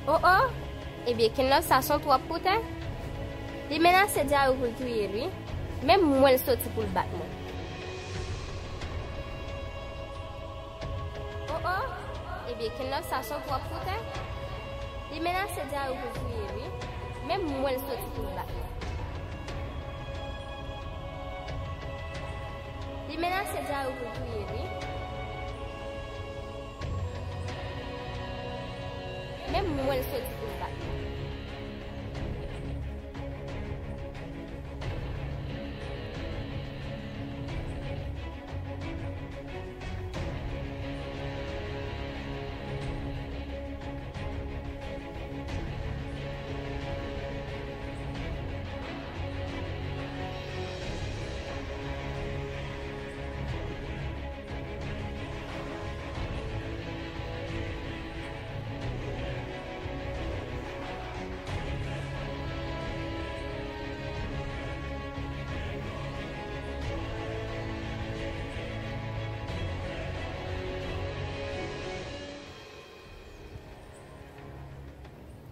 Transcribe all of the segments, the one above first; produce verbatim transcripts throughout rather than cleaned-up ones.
O o! Ebyen, Kenlove sa se yon twòp poutèy. Li menase Djayou pou l touye l, wi. Menm mwen l soti pou l bat mwen. O o! Ebyen, Kenlove sa se yon twòp poutèy. Li menase Djayou pou l touye l, wi. Menm mwen l soti pou l bat mwen. Li menase Djayou pou l touye l, wi. Menm mwen l soti pou l bat mwen.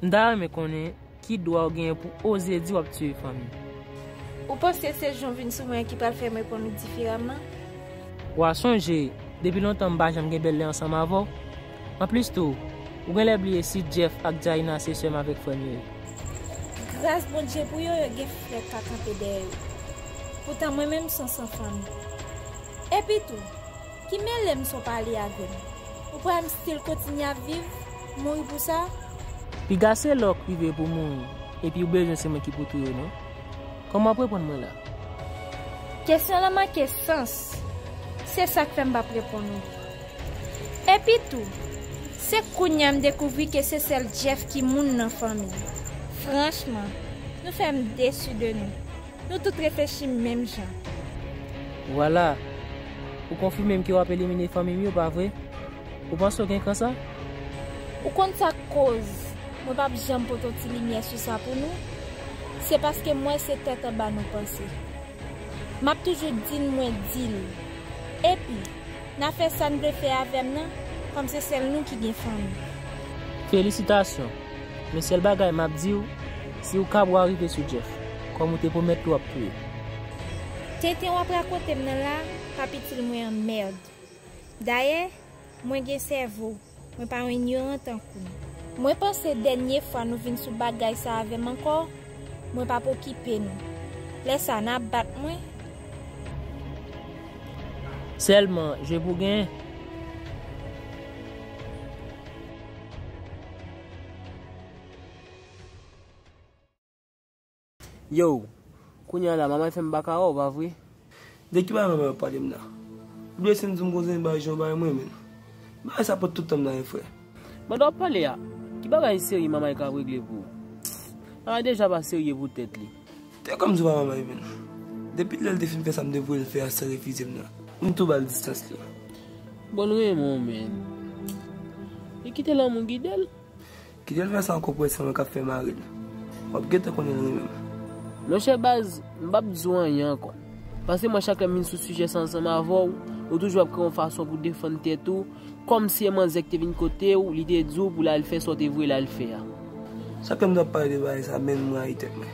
M ta renmen konnen ki dwa w genyen pou oze di w ap tiye fanmi m. Ou panse se jan w vin sou mwen an ki pral fè m reponn ou diferaman? W a sonje, depi lontan m pa janm gen bèl lè ansanm avè w. Anplis tou, ou genlè bliye si Jeff ak Djaina se sè m avèk frè m yo ye. Gras Bondye pou yo, yo gen frè k ka kanpe dèyè yo. Poutan mwen menm m se yon san fanmi. Epi tou, ki mele m si w pa ale avè m? Ou prale m still kontinye ap viv, mouri pou sa? Piga se lè w k rive pou mouri, epi ou bezwen se mwen ki pou touye w, non? Kòman w ap reponn mwen la? Kesyon lan manke sans. Se sa k fè m p ap reponn ou. Epi tou, se kounye a m dekouvri ke se sèl Jeff ki moun nan fanmi. Franchman, nou fè m desi de nou. Nou tout reflechi menm jan. Vwala. Ou konfime m ke w ap elimine fanmi m yo, pa vre? Ou panse w gen kan sa? Ou konn sa k koz mwen p ap janm pote yon ti limyè sou sa pou nou? Se paske m wè se tèt anba nou panse. M ap toujou di n mwen di l. Epi, n a fè sa n vle fè avè m nan, kòm se sèl nou ki gen fanmi. Felisitasyon. Men sèl bagay m ap di w, si w ka bwa rive sou Jeff, kòm ou te pwomèt li w ap touye l. Tenten w ap rakonte m nan la, p ap itil mwen an mèd. Dayè, mwen gen sèvo, mwen pa yon inyoran tankou w. Mwen panse dènye fwa nou vin sou bagay sa avè m ankò, mwen p ap okipe nou. Lè sa a, n a bat mwen? Sèlman, jwe pou genyen. Yo, kounye a la, manman fè m pa ka wè w, pa vre? De ki bagay manman yo pale m la? Ou bliye si m di w m gon zanmi bagay jan w bay mwen, men. Bagay sa pran tout tan m la, wi, frè. Pandan w ap pale a, ki bagay serye manman ka regle pou ou? Manman deja pa serye pou tèt li. Te kòm di w pa manman, men. Depi lè l te fin fè sa m te voye l fè a san refize m nan, m tou ba l distans li. Bon, l renmen w, men. Li kite lanmou gide l. Kite l fè sa ankò pou wè si se mwen k ap fè mari l. W ap gentan konnen l renmen m. Monchè baz, m p ap di w anyen ankò. Paske mwen chak lè m vin sou sijè sa ansanm avè w, ou toujou ap kreye yon fason pou defann tèt ou, kòmsi e manzè k te vin kote w, li te di w pou l al fè sa w te voye l al fè a. Chak lè m t ap pale de bagay sa, men m rayi tèt mwen.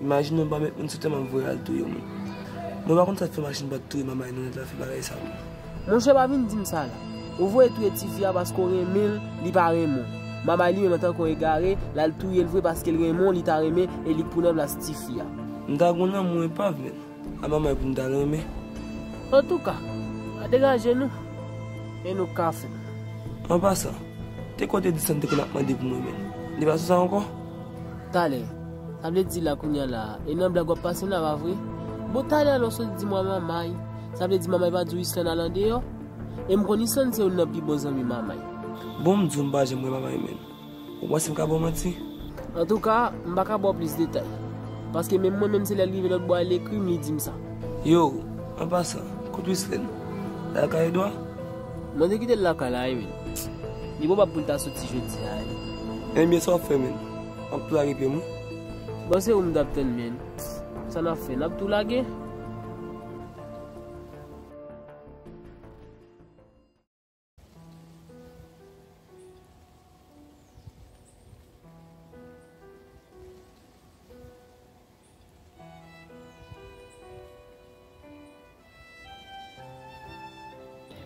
Imajine w pa met moun sou tè m ap voye al touye moun. Mwen pa konn sa k fè machin pa t touye manman non nèt la fè bagay sa menm. Monchè pa vin di m sa la. Ou voye touye tifi a paske w renmen l, li pa renmen w. Manman li menm antanke yon egare, l al touye l vre paske l renmen w, li ta renmen e li k pou nan plas tifi a. M ta gon lanmou epav menm. A manman pou m ta renmen. Antouka, pa degaje nou. E nou ka fè. An pasan, te kote di sa m te konn ap mande pou mwen menm? Li pa sou sa ankò? Talè. Sa vle di la kounye a la, e nan blag w ap pase m la, pa vre? Bon, talè a lè w sot di mwen Manmay, sa vle di Manmay pa di w Islèn al andeyò? E m konn Islèn se youn nan pi bon zanmi Manmay. Bon, m di w m pa janm wè Manmay menm. Ou panse m ka ba w manti? Antouka, m pa ka ba w plis detay. Paske menm mwen menm se lè l rive lòt bò a l ekri m, li di m sa. Yo, an pasan, kote Wislèn? L al kay Edwa? Mwen te kite l lakay la wi, men. Li pwobab pou l ta soti jodi a wi. Ebyen, sa w ap fè, men? W ap tou lage pye m wi. Bon, se ou m t ap tann, men. Sa n ap fè? N ap tou lage? Wi,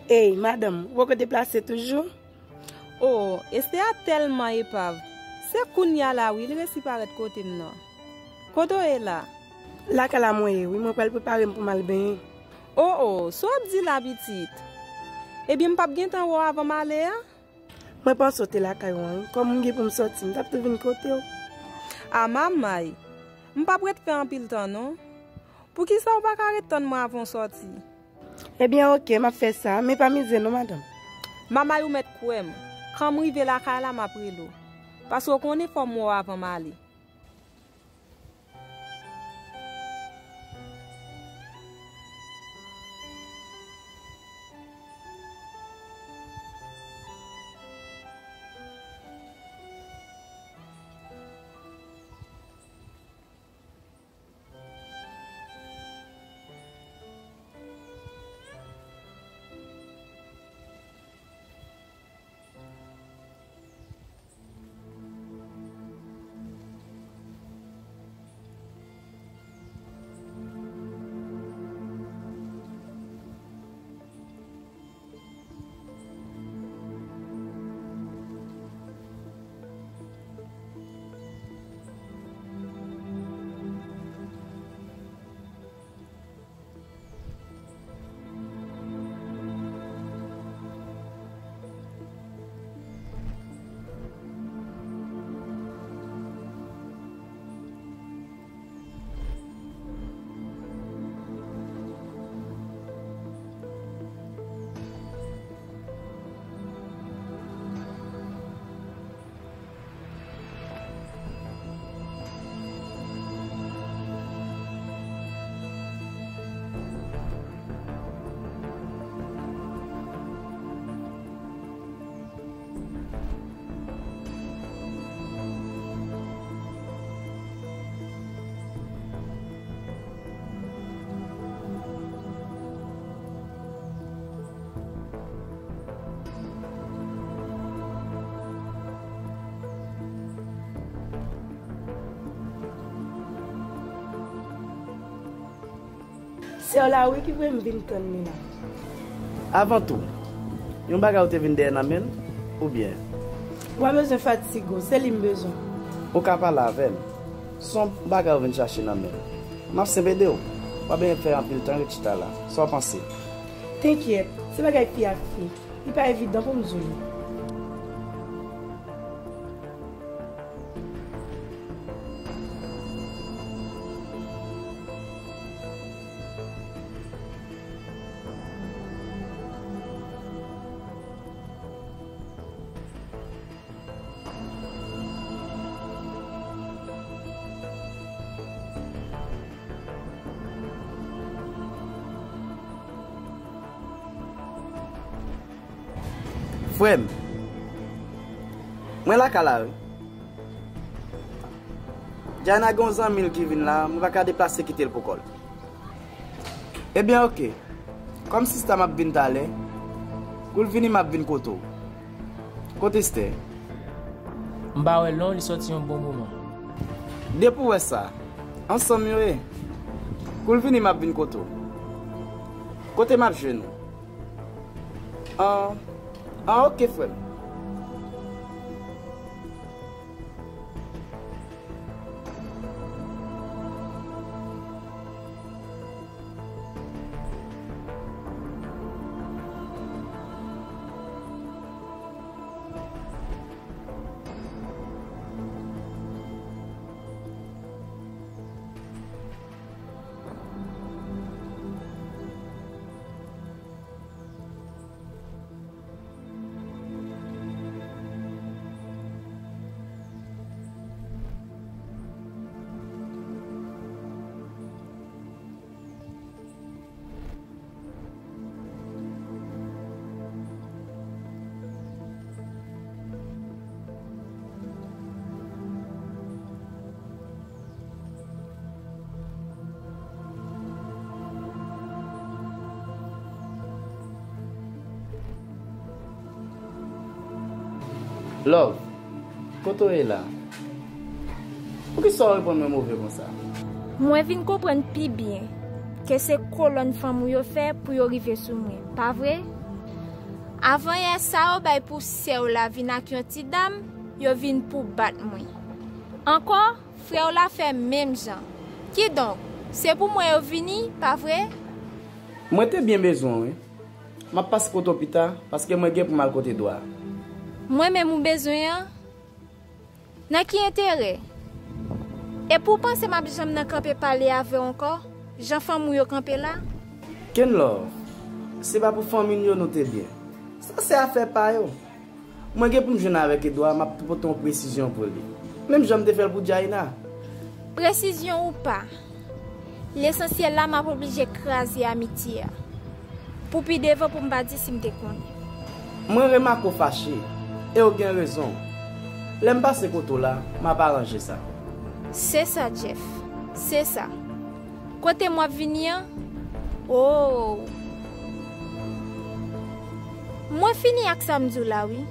Ey, madanm, ou poko deplase toujou? O, Esther a tèlman epav. Se kounye a la wi li resi parèt kote m nan. Kote w ye la? Lakay la mwen ye wi, mwen pral prepare m pou m al benyen. O, o, sa w ap di la pitit? Ebyen m p ap gentan wè w avan m ale a? Mwen panse w te lakay ou an wi, kòm m gen pou m sòti, m t ap tou vin kote w. A manmay, m p ap ret fè anpil tan non. Poukisa w pa ka ret tann mwen avan w sòti? Ebyen oke, m ap fè sa, men pa mize non madanm. Manmay ou mèt kwè m, kan m rive lakay la m ap rele w. Paske w konnen fò m wè w avan m ale. Sè w la wi ki voye m vin tann li la. Avan tou, yon bagay ou te vin dèyè nan men l, oubyen? W pa bezwen fatige w, se li m bezwen. Ou ka pale avè m. Se yon bagay ou vin chache nan men l. M ap senp ede w. W ap benyen fè anpil tan ret chita la. Sa w panse? Tenkyèt, se bagay fi ak fi. Li pa evidan pou m di w li. Frè m, mwen lakay la wi. Djana gen yon zanmi l ki vin la, mwen pa ka deplase kite l pou kò l. Ebyen oke. Kòm sista m ap vin talè, kou l vini m ap vin kote w. Kote Esther? M pa wè l non, li sòti yon bon moman. Depi w wè sa, ansanm yo ye. Kou l vini m ap vin kote w. Kote m ap jwenn ou? An, an oke frè m. Love, kote w ye la? Poukisa w reponn mwen move konsa? Mwen vin konprann pi byen ke se kolòn fanm ou yo fè pou yo rive sou mwen, pa vre? Avanyè sa yo bay pou sè w la vin ak yon ti dam, yo vin pou bat mwen. Ankò, frè w la fè menm jan. Kidonk, se pou mwen yo vini, pa vre? Mwen te byen bezwen w, wi. M ap pase kote w pita, paske mwen gen pou m al kote Edwa. Mwen menm ou bezwen an? Nan ki enterè? Epi w panse m ap janm nan kanpe pale avè w ankò, jan fanmi w yo kanpe la? Kenlove, se pa pou fanmi n yo nou te byen. Sa se afè pa yo. Mwen gen pou m jwenn avèk Edwa, m ap pote yon presizyon pou li. Menm jan m te fè l pou Djaina. Presizyon ou pa. Lesansyèl la, m ap oblije kraze amitye a. Pou pi devan, pou m pa di si m te konnen. Mwen remake w fache, e w gen rezon. Lè m pase kote w la, m ap aranje sa. Se sa, Jeff. Se sa. Kote m w ap vini an? Oh! Mwen fini ak sa m di w la, wi.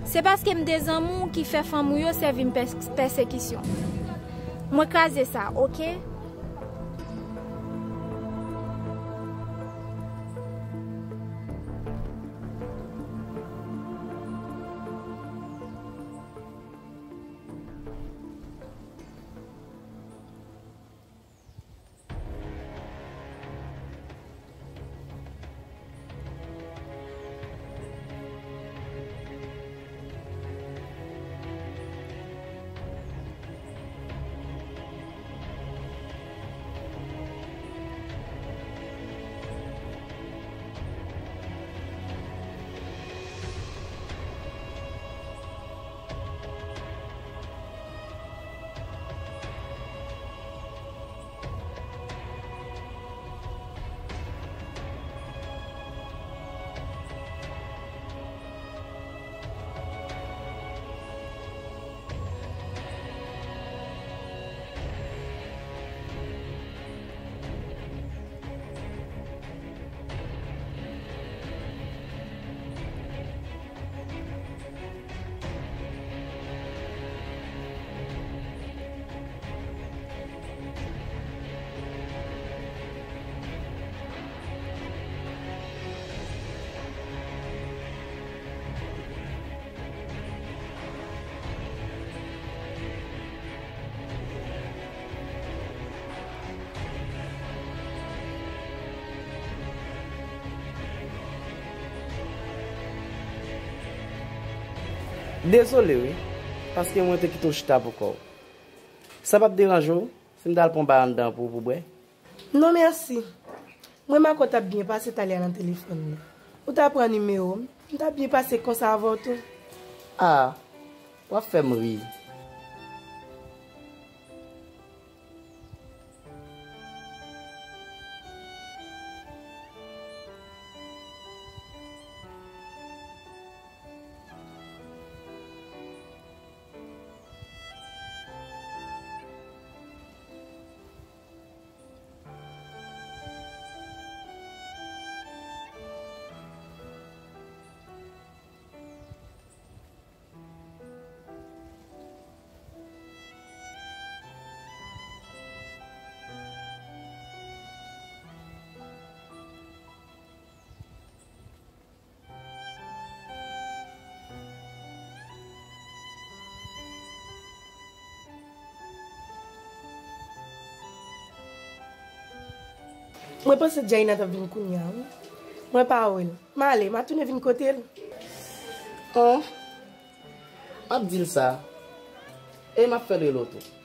Se paske m te zanmi w ki fè fanmi w yo sèvi m pès-, pèsekisyon. Mwen kraze sa, oke? Dezole wi, paske mwen te kite w chita pou kò w. Sa p ap deranje w si m t al pran bagay anndan pou w pou bwè? Non, mèsi. Mwen, Mako t ap byen pase talè a nan telefòn nan. Ou ta pran nimewo m, m t ap byen pase konsa avè w tou. A, w ap fè m ri. Mwen panse Djaina t ap vin kounye a, wi. Mwen pa wè l. M ale, m a tounen vin kote l. An, m ap di l sa. E m ap fè l rele w tou.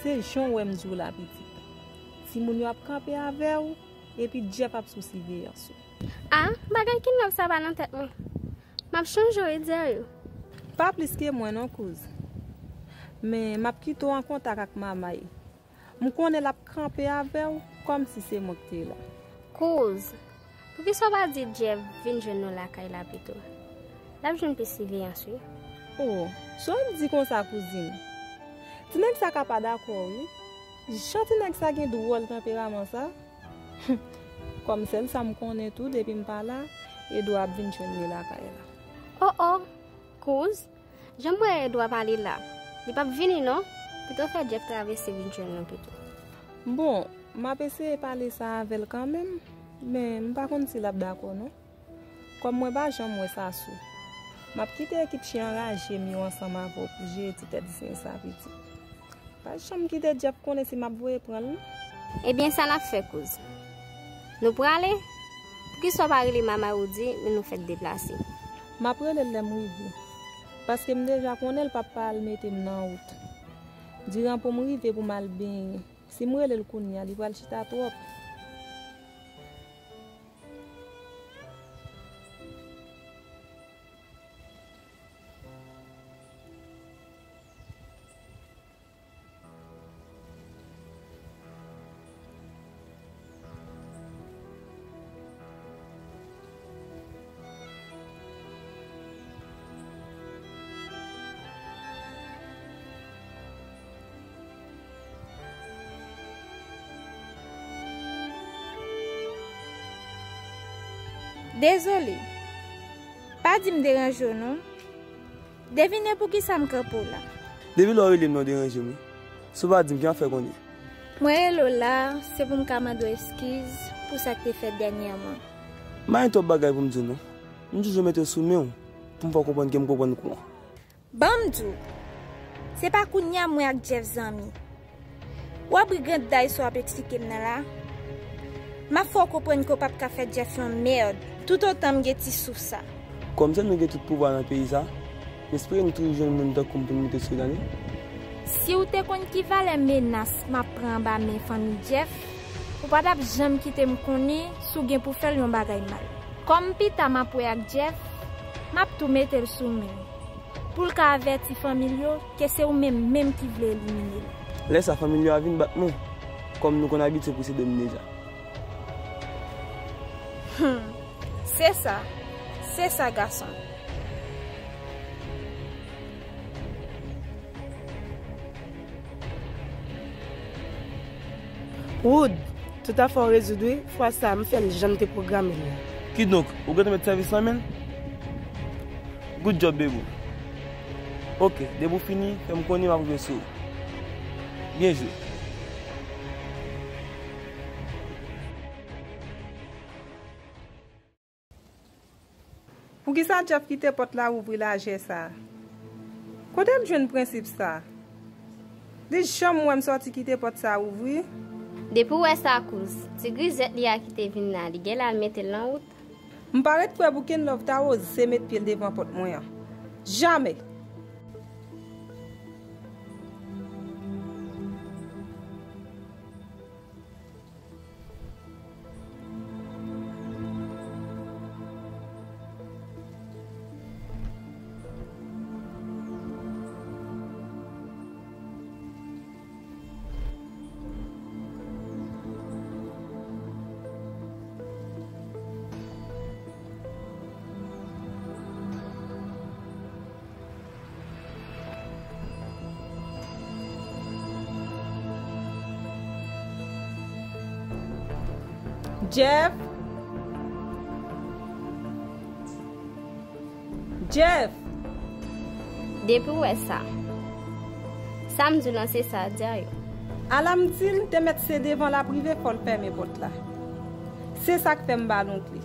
Se jan w wè m di w la, pitit. Timoun yo ap kanpe avè w, epi Jeff ap sou siveyans ou. A, bagay kidnap sa pa nan tèt mwen. M ap chanje w, Eddie, yo. Pa plis ke mwen non, kouz. Men m ap kite w an kontak ak Mamay. M konnen l ap kanpe avè w kòmsi se mwen k te la. Kouz, poukisa w pa di Jeff vin jwenn nou lakay la pito? L ap jwenn plis siveyans, wi. O, sa w di konsa, kouzin? Ti nèg sa ka pa dakò, wi. Jan ti nèg sa gen dwòl tanperaman sa. Kòm sèl sa m konnen tou, depi m pa la, Edwa ap vin jwenn li lakay la. O, o, kouz, jan m wè Edwa pale la, li p ap vini non. Pito fè Jeff travèse vin jwenn nou pito. Bon, m ap eseye pale sa avè l kanmenm, men m pa konn si l ap dakò non. Kòm mwen pa janm wè Sasou, m ap kite ekip chen anraje m yo ansanm avè w pou jere ti tèt zen sa, pitit. Pa janm kite Jeff konnen si m ap voye pran l non. Ebyen, sa n ap fè, kouz? Nou prale? Poukisa w pa rele Mama Woody, men nou fèk deplase? M ap rele l lè m rive. Paske m deja konnen l p ap pa al mete m nan wout. Diran pou m rive pou m al benyen. Si m rele l kounye a, li pral chita twòp. Dezole. Pa di m deranje w non. Devine poukisa m kanpe w la. Depi lè w rele m nan w deranje m wi. Si w pa di m, jan w fè konnen? Mwen rele w la, se pou m ka mande w eskiz pou sa k te fèt dènyèman. M pa gen twòp bagay pou m di w non. M toujou mete w sou men w pou m fè w konprann ke m konprann kou an. Ban m di w, se pa kounye a mwen ak Jeff zanmi. W ap ri granday sa w ap eksplike m nan la. M ap fè w konprann ke w p ap ka fè Jeff yon mèd toutotan m gen ti souf sa. Kòm se nou gen tout pouvwa nan peyi sa, m espere nou toujou jwenn moun tankou m pou nou mete sou gade. Si w te konn ki valè menas m ap pran anba men fanmi Jeff, ou pa t ap janm kite m konnen si w gen pou fè l yon bagay mal. Kòm pita m ap wè ak Jeff, m ap tou mete l sou men l. Pou l ka avèti fanmi l yo ke se ou menm menm ki vle elimine l. Lè sa, fanmi l yo a vin bat mwen, kòm nou konn abitye posede m deja. Hum, se sa, se sa, gason. Wood, tout afè w rezoud wi, fwa sa a m fè l jan m te pwograme l la. Kidonk, ou gentan met sèvis nan men l? Good job, bebou. Oke, depi w fini, fè m konnen m ap rive sou ou. Byen jwe. Poukisa Jeff kite pòt la ouvri lajè sa a? Kote l jwenn prensip sa a? Li janm wè m sòti kite pòt sa a ouvri? Depi w wè sa, kouz, ti grizèt li a ki te vin la, li genlè al mete l nan wout. M pa ret kwè pou Kenlove ta oze met pye l devan pòt mwen an. Jamè! Jeff! Jeff! Depi w wè sa. Sa m di w lan se sa, Dyayo. Ala m di l, te mèt se devan l ap rive, fò l fèmen pòt la. Se sa k fè m ba l yon kle.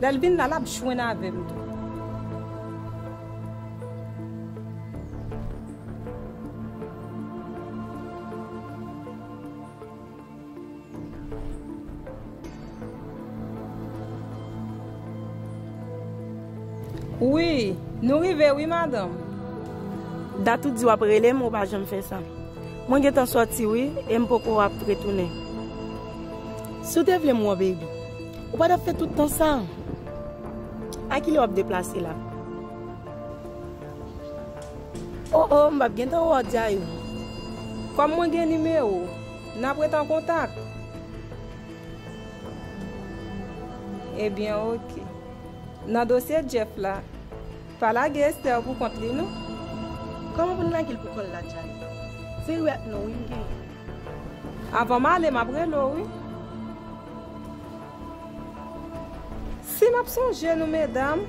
Lè l vin la, l ap jwenn avè m tou. Wi, nou rive wi, madanm. Dat ou di w ap rele m, ou pa janm fè sa. Mwen gentan sòti wi, e m poko ap retounen. Si w te vle m wè w, baby, ou pa t ap fè tout tan sa. A kilè w ap deplase la? O o, m p ap gentan wè w, Jay. Kòm mwen gen nimewo w, n ap ret an kontak. Ebyen, oke. Nan dosye Jeff la, pa lage Esther pou kont li, non. Kòman pou n lage l pou kò l la, Jay? Se rèt nou, wi, m genyen. Avan m ale, m ap rele w, wi. Si m ap sonje nou, medam.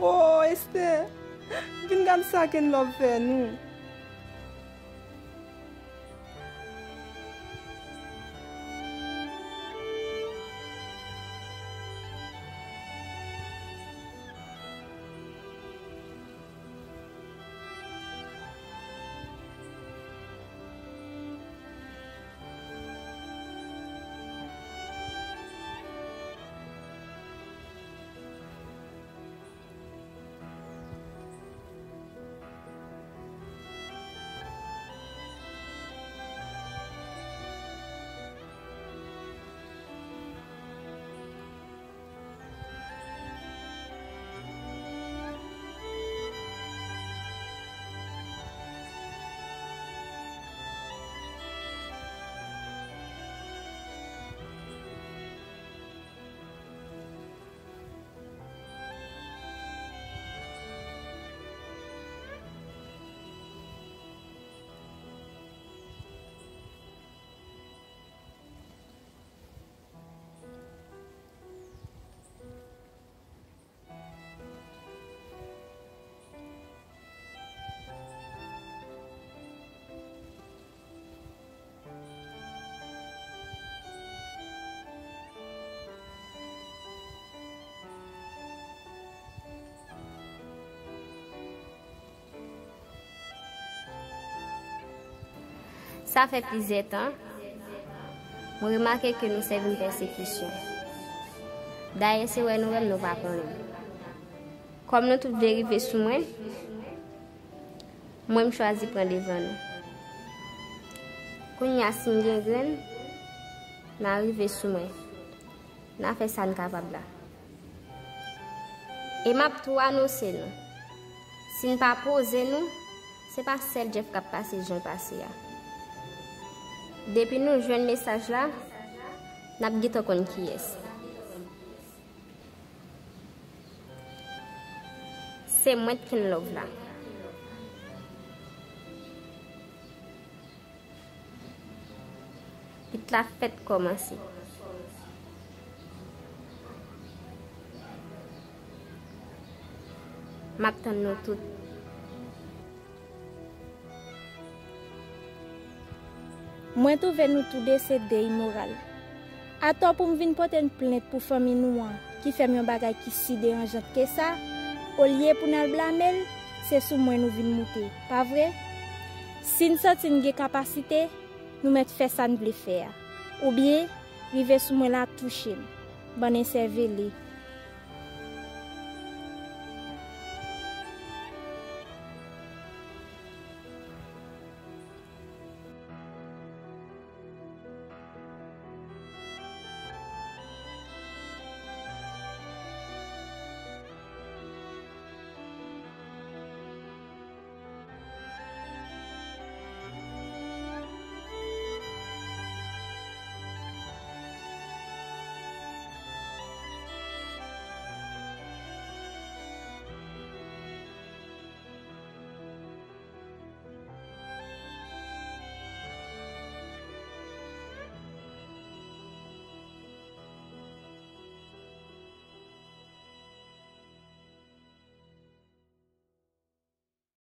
Oh, Esther, vin gad sa Kenlove fè nou. Sa fè plizyè tan, mwen remake ke nou sèvi m pèsekisyon. Dayè, se wè nou wè m nou pa konnen. Kòm nou tout vle rive sou mwen, mwen m chwazi pran devan nou. Kounye a, si n gen grenn, n a rive sou mwen. N a fè sa n kapab la. E m ap tou anonse nou, si n pa poze nou, se pa sèl Jeff k ap pase jan l pase a. Depi nou jwenn mesaj la, n ap gentan konn kiyès. Se mwen k Kenlove la. Lit la fèk kòmanse. M ap tann nou tout. Mwen twouve nou toude se de imoral. Atò pou m vin pote n plent pou fanmi nou an ki fè m yon bagay ki si deranjant ke sa, olye pou n al blame l, se sou mwen nou vin moute, pa vre? Si n santi n gen kapasite, nou mèt fè sa n vle fè a. Oubyen, rive sou mwen la touche m, bann ensèvele.